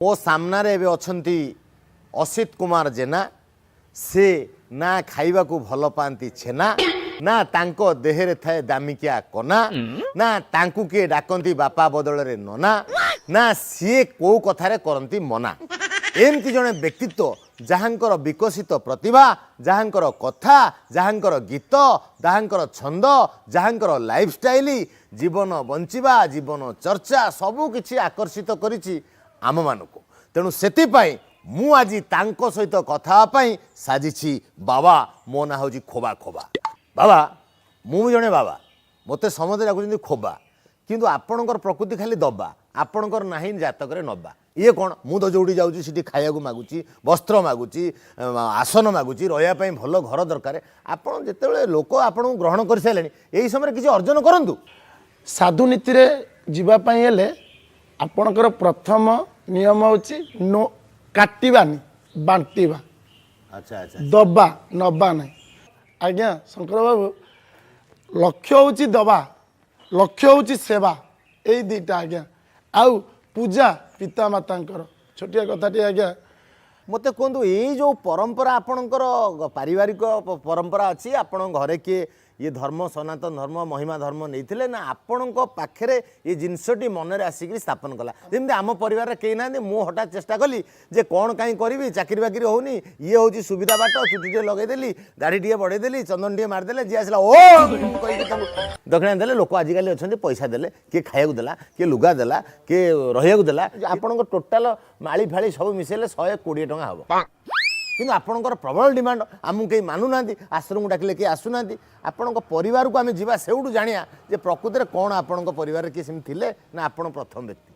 ମୋ ସାମ୍ନାରେ ଏବେ ଅଛନ୍ତି ଅସିତ କୁମାର ଜେନା। ସେ ନା ଖାଇବାକୁ ଭଲ ପାଆନ୍ତି ଛେନା, ନା ତାଙ୍କ ଦେହରେ ଥାଏ ଦାମିକିଆ କନା, ନା ତାଙ୍କୁ କିଏ ଡାକନ୍ତି ବାପା ବଦଳରେ ନନା, ନା ସିଏ କୋଉ କଥାରେ କରନ୍ତି ମନା। ଏମିତି ଜଣେ ବ୍ୟକ୍ତିତ୍ୱ ଯାହାଙ୍କର ବିକଶିତ ପ୍ରତିଭା, ଯାହାଙ୍କର କଥା, ଯାହାଙ୍କର ଗୀତ, ଯାହାଙ୍କର ଛନ୍ଦ, ଯାହାଙ୍କର ଲାଇଫଷ୍ଟାଇଲ, ଜୀବନ ବଞ୍ଚିବା, ଜୀବନ ଚର୍ଚ୍ଚା ସବୁ କିଛି ଆକର୍ଷିତ କରିଛି ଆମମାନଙ୍କୁ। ତେଣୁ ସେଥିପାଇଁ ମୁଁ ଆଜି ତାଙ୍କ ସହିତ କଥା ହେବା ପାଇଁ ସାଜିଛି ବାବା। ମୋ ନାଁ ହେଉଛି ଖୋବା ଖୋବା ବାବା। ମୁଁ ବି ଜଣେ ବାବା, ମୋତେ ସମସ୍ତେ ଡାକୁଛନ୍ତି ଖୋବା। କିନ୍ତୁ ଆପଣଙ୍କର ପ୍ରକୃତି ଖାଲି ଦବା, ଆପଣଙ୍କର ନାହିଁ ଜାତକରେ ନବା। ଇଏ କ'ଣ? ମୁଁ ତ ଯେଉଁଠି ଯାଉଛି ସେଠି ଖାଇବାକୁ ମାଗୁଛି, ବସ୍ତ୍ର ମାଗୁଛି, ଆସନ ମାଗୁଛି, ରହିବା ପାଇଁ ଭଲ ଘର ଦରକାର। ଆପଣ ଯେତେବେଳେ ଲୋକ ଆପଣଙ୍କୁ ଗ୍ରହଣ କରିସାରିଲେଣି, ଏହି ସମୟରେ କିଛି ଅର୍ଜନ କରନ୍ତୁ। ସାଧୁ ନୀତିରେ ଯିବା ପାଇଁ ହେଲେ ଆପଣଙ୍କର ପ୍ରଥମ ନିୟମ ହେଉଛି ନୋ, କାଟିବାନି, ବାଣ୍ଟିବା। ଆଚ୍ଛା ଆଚ୍ଛା ଦବା, ନବା ନାହିଁ। ଆଜ୍ଞା ଶଙ୍କର ବାବୁ, ଲକ୍ଷ୍ୟ ହେଉଛି ଦବା, ଲକ୍ଷ୍ୟ ହେଉଛି ସେବା, ଏଇ ଦୁଇଟା ଆଜ୍ଞା। ଆଉ ପୂଜା ପିତା ମାତାଙ୍କର, ଛୋଟିଆ କଥାଟି ଆଜ୍ଞା। ମୋତେ କୁହନ୍ତୁ, ଏଇ ଯେଉଁ ପରମ୍ପରା ଆପଣଙ୍କର ପାରିବାରିକ ପରମ୍ପରା ଅଛି, ଆପଣଙ୍କ ଘରେ କିଏ ଇଏ ଧର୍ମ, ସନାତନ ଧର୍ମ, ମହିମା ଧର୍ମ ନେଇଥିଲେ, ନା ଆପଣଙ୍କ ପାଖରେ ଏ ଜିନିଷଟି ମନରେ ଆସିକିରି ସ୍ଥାପନ କଲା? ଯେମିତି ଆମ ପରିବାରରେ କେହି ନାହାନ୍ତି, ମୁଁ ହଠାତ୍ ଚେଷ୍ଟା କଲି ଯେ କ'ଣ କାହିଁ କରିବି, ଚାକିରି ବାକିରି ହେଉନି, ଇଏ ହେଉଛି ସୁବିଧା ବାଟ। ଚୁଟି ଟିକେ ଲଗେଇଦେଲି, ଦାଢ଼ି ଟିକେ ବଢ଼େଇଦେଲି, ଚନ୍ଦନ ଟିକେ ମାରିଦେଲେ, ଯିଏ ଆସିଲା ଓ କହିକି ତାଙ୍କୁ ଦକ୍ଷିଣା ଦେଲେ। ଲୋକ ଆଜିକାଲି ଅଛନ୍ତି, ପଇସା ଦେଲେ, କିଏ ଖାଇବାକୁ ଦେଲା, କିଏ ଲୁଗା ଦେଲା, କିଏ ରହିବାକୁ ଦେଲା। ଆପଣଙ୍କ ଟୋଟାଲ ମାଳି ଫାଳି ସବୁ ମିଶେଇଲେ 120 ଟଙ୍କା ହେବ। କିନ୍ତୁ ଆପଣଙ୍କର ପ୍ରବଳ ଡିମାଣ୍ଡ, ଆମକୁ କେହି ମାନୁନାହାନ୍ତି, ଆଶ୍ରମକୁ ଡାକିଲେ କେହି ଆସୁନାହାନ୍ତି। ଆପଣଙ୍କ ପରିବାରକୁ ଆମେ ଯିବା, ସେଇଠୁ ଜାଣିବା ଯେ ପ୍ରକୃତରେ କ'ଣ ଆପଣଙ୍କ ପରିବାରରେ କିଏ ସେମିତି ଥିଲେ ନା ଆପଣ ପ୍ରଥମ ବ୍ୟକ୍ତି।